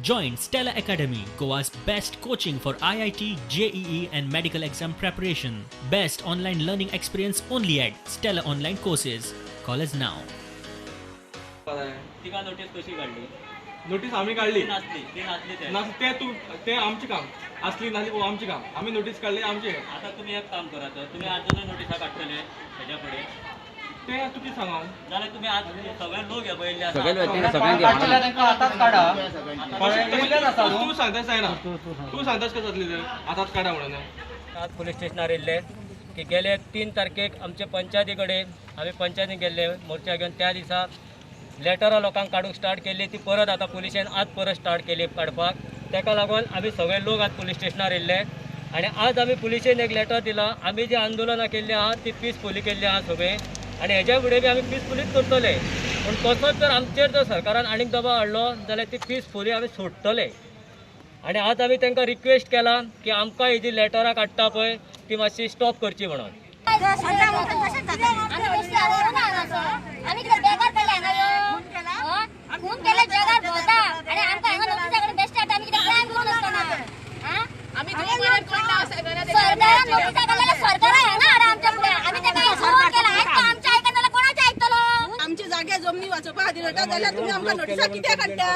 Join Stella Academy, Goa's best coaching for IIT, JEE, and medical exam preparation. Best online learning experience only at Stella Online Courses. Call us now. तिका notice कशी काडली? Notice आम्ही काढली. ती नासली, ती नासली ते. ना, ते तू ते आमचे काम असली नासली वो आमचे काम. आम्ही नोटीस काढली आमचे. आता तुम्ही एक काम करा, तर तुम्ही आजूनय नोटिसा काडटले हेज्या फुडें? ते तुकी सांग हांव. जाल्यार तुम्ही आज सगळे लोक हे पळयल्ले आसा. सगळे व्यक्ती सगळ्यांक तू सांगता जायना, तू सांगतास कसं जातली ते आतांच काडा म्हणून. आज पुलीस स्टेशनार येयल्ले की गेले 3 तारखेक आमचे पंचायती कडेन आमी पंचायतीन गेल्ले मोर्चा घेवन, त्या दिसा लेटरां लोकांक काडूंक स्टार्ट केल्ली, ती परत आतां पुलिशेन आज परत स्टार्ट केली काडपाक. तेका लागून आमी सगळे लोक आज पुलीस स्टेशनार येयल्ले आनी आज आमी पुलिशेन एक लेटर दिलां. आमी जी आंदोलनां केल्लीं आहा ती पिसफुली केल्ली आहा सगळीं आनी हेज्या फुडें बी आमी पिसफुलीच करतले. पूण तसोच जर आमचेर जर सरकारान आनीक दबाव हाडलो जाल्यार ती पिसफुली आमी सोडटले. आनी आज आमी तांकां रिक्वेस्ट केला की आमकां ही जी लेटरां काडटा पळय ती मातशी स्टॉप करची म्हणून. आमी कितें बेकार पडले हांगा येवन? खून केले जगार भोंवता आनी आमकां हांगा नोटिसा कडेन बेश्टे हाडटा. आमी कितें क्रायम करून आसतना सरकारान नोटिसा काडल्या, सरकारान हांगा हाडा आमच्या फुडें. आमी ताका खून केला आयकता, आमचें आयकना जाल्यार कोणाचें आयकतलो? आमची जागे जमनी वाचोवपा खातीर वता जाल्यार तुमी आमकां नोटिसा कित्याक काडटा?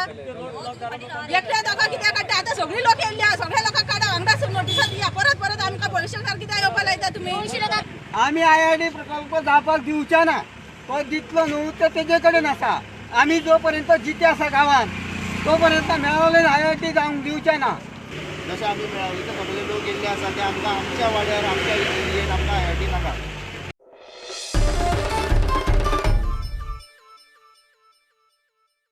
एकट्या दोगां कित्याक काडटा? आतां सगळी लोक येयल्ली आहा, सगळ्या लोकांक काडा, हांगा नोटिसा दिया. परत परत आमकां पोलीस स्टेशनार कित्याक येवपा लायता तुमी? आमी आयआयटी प्रकल्प जावपाक दिवचे ना. तो दितलो न्हू ते तेजे कडेन आसा. आमी जो पर्यंत जिते आसा गांवान तो पर्यंत मेळोलेन आयआयटी जावंक दिवचे ना. जशें आमी मेळावलीचे सगळे लोक येयल्ले आसा ते आमकां आमच्या वाड्यार आमच्या एरियेन आमकां आयआयटी नाका.